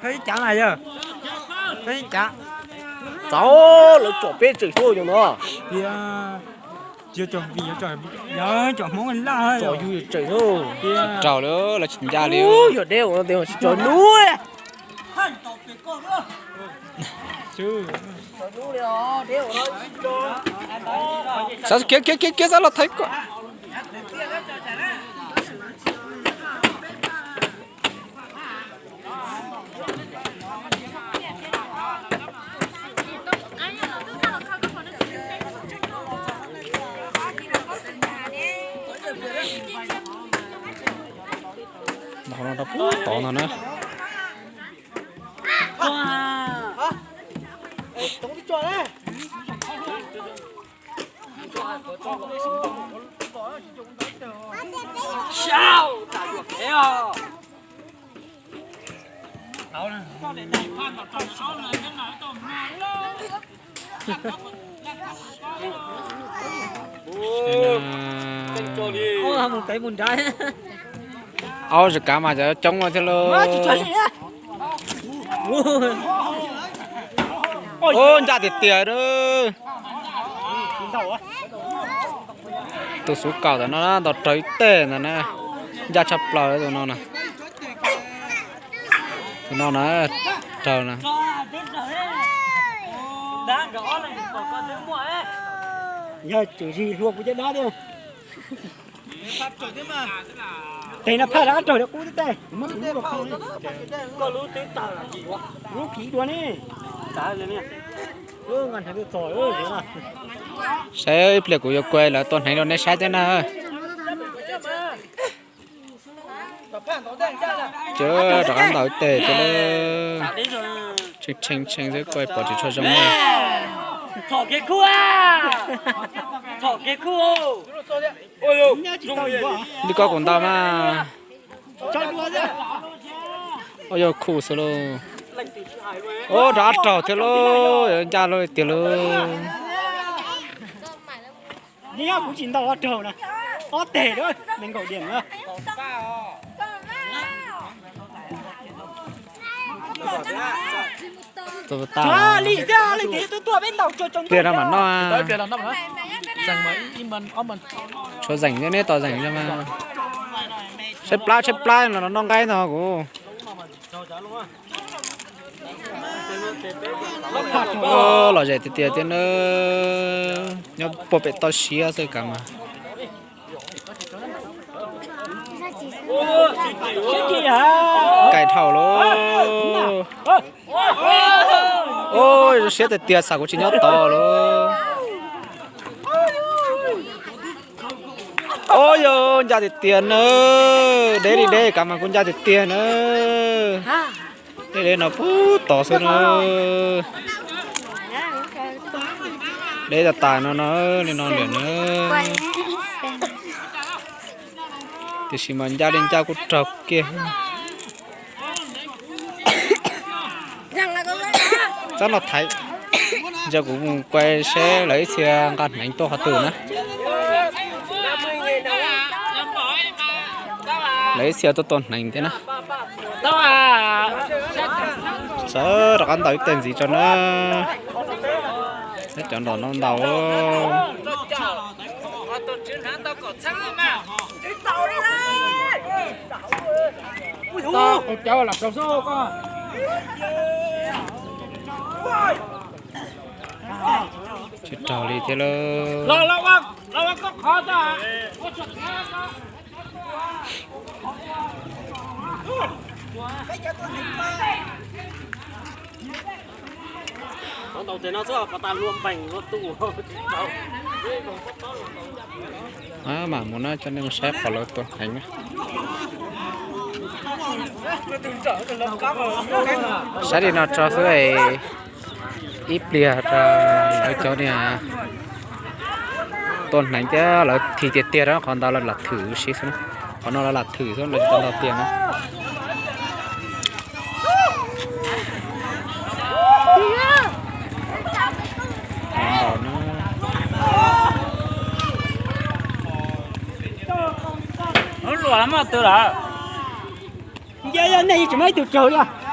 Peb cav na yog, peb cav, txav, lawv tsom peb tseem xwb yog no. Tias, tsom vim, yog tsom Hmoob laj, tsom yus tseem xwb. Raug li, lawv tsis ncaj li. Yog deb ua no tes tsis tsom nub. Xav khiav khiav khiav khiav xav los thaiv kom. Qhov no rau puag tod no na. Aub, zim kav mas cov coob ua thiab lauj. Ub, ncaj tiag tiag. Tus xub kaum ntawm no ntaus raug ib teg ntawd na. Ncaj tshaj plaws tus no na. Tus no na, raug na. Yog tswv zis hlua kuv cov dab thiab. Tes no phaj rov qab raug li qub tib teg. Lub kiv dua ne. Saib ib pliag kuv yuav kuav lawv tua hneev rau nej saib thiab na. Ces rov qab ntaus ib teg thiab lauj. Tshee tshee tshee xwb, kuj pom tsis tshua zoo li. Li koj kuv ntaus mas. Ua yog khu xwb lauj. Ub, rov qab raug thiab lauj, yuav ncaj lauj tiag lauj. Kuv tsis ntaus ob raug na, ob teg, nees nkaum diam na. Pliag no mam noj. Tshuav zeem thiab neb tos zeem mas. Tshaib plab tshaib plab los noj nqaij no kuv. Lom zem tiag tiag thiab na. Nyob puag pem toj siab xwb kav mas. Kaim dhau lauj. Ub, zoo siab tiag tiag, xav kuv tsis nyob tod lauj. Ub, yog ncaj tiag tiag na. Deb li deb kav mas kuj ncaj tiag tiag na. Deb deb no puag tod xwb na. Deb tas tas no no, li no lawm na. Tiam sis mas ncaj li ncaj kuj raug kiag. Txhob los thaiv, ntsia kuv mus kuaj seb lawv ib txhia nqa hneev tuaj qhov twg na. Lawv ib txhia tuaj tua hneev thiab na. Txawm rov qab ntaus ib teg ntxiv tso na. Cov ntaus no ntaus. Tsis raug li thiab lauj. Mam mus na, coj nej mus saib qhov lawv tua hneev na. Saib li no tso xwb, ib pliag lawv cov niag tua hneev thiab lawv thim tiag tiag rau qhov ntawd lawv lam thwm ua si xwb na. Qhov no lawv lam thwm xwb, lawv tsis tau ntaus tiag na. Muaj tus lawm. Nce yog nej tseem muaj ib tug raug li.